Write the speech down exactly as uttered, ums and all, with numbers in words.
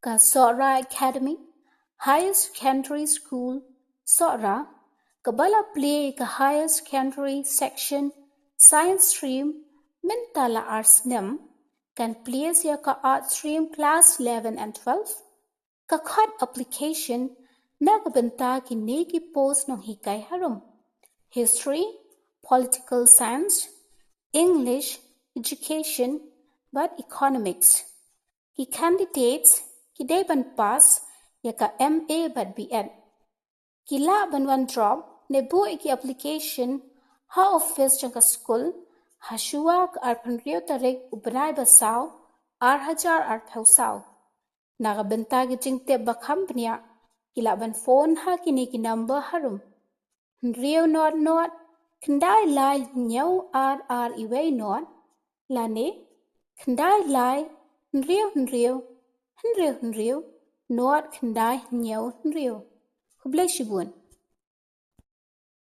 Ka Sohra Academy, Higher Secondary School, Sohra, kaba la plie ïa ka Higher Secondary Section Science Stream mynta la ar snem, kan plie ïa ka Arts Stream Class eleven and twelve, ka khot application na ka bynta kine ki post nonghikai harum: History, Political Science, English, Education, bad Economics. Ki candidates ki dei ban pass ïa ka M A bad B Ed. Ki lah ban wan drop ne buh ïa ki application ha office jong ka skul ha shuwa ka arphew hynriew tarik u bnai ba saw, ar hajar arphew saw. Na ka bynta ki jingtip ba kham bniah, ki lah ban phone ha kine ki number harum: hynriew nod nod khyndai lai hynñiew ar ar iwei nod, lane khyndai lai hynriew hynriew hynriew hynriew nod khyndai hynñiew hynriew. Khublei shibun.